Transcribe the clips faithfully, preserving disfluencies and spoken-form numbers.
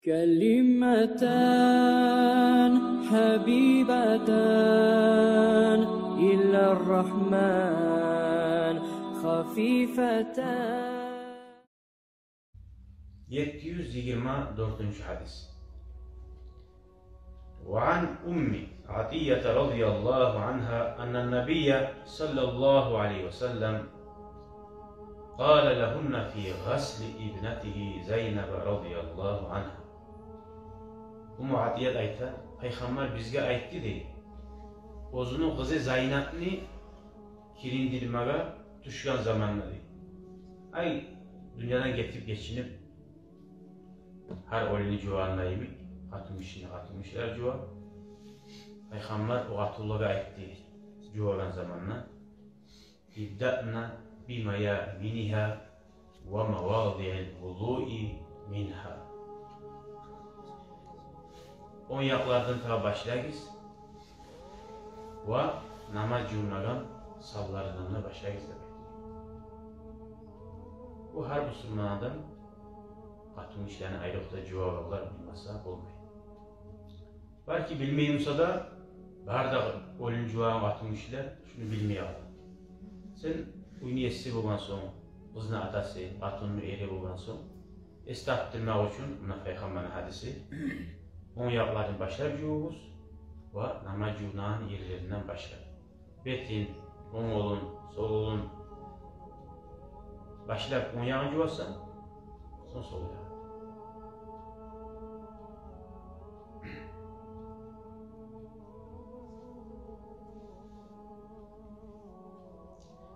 كلمتان حبيبتان إلى الرحمن خفيفتان. Етти юз йигирма дёртюнчю гьадис. وعن أم عطية رضي الله عنها أن النبي صلى الله عليه وسلم قال لهن في غسل ابنته زينب رضي الله عنها. Умму Атият айта, Пайхаммар бизге айтды дей, оьзюню къызы Зайнапны кириндирмеге тюшген заманда дей. Ай, дюньядан гетип гечинип, гьар оьлюню жувагъанда йимик, къатынгишини къатынгишилер жува. Пайхаммар о къатынлагъа айтды, жувагъан заманда: ابدأن بميامنها ومواضع الوضوء منها. Онг якълардан да башлагъыз ва намаз жувунагъан санлардан да башлагъыз деп айтды. Бу гьар бусурман адам къатынгишилени айрокъда жувагъанлар билмесе болмай. Балки билмей буса да, бары да оьлюню жувагъан къатынгишилер шуну билмей къала. Сен уьйню еси болгъан сонг, къызны атасы, къатынны эри болгъан сонг, эс тапдырмакъ учун муна Пайхаммарны гьадиси: онг якъларын башлап жувугъуз ва намаз жувунагъан ерлеринден башлап. Бетин, онг къолун, сол къолун башлап онг ягъын жувасан, сонг сол ягъын.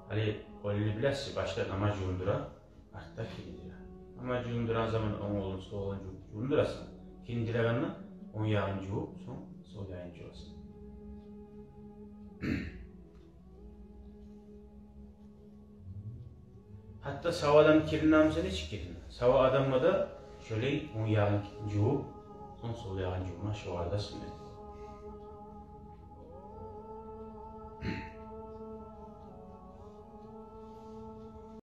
Гьали оьлюню билесиз, башлап намаз жувундура, артда кириндире. Намаз жувундурагъан заман онг къолун, сол къолун жу-, жувундурасан. Кириндирегенде онг ягъын жувуп, сонг сол ягъын жувасан. Гьатта сав адам киринмесе, нечик киринме? Сав адамгъа да шолай онг ягъын жувуп, сонг сол ягъын жувма шогъар да сюннет.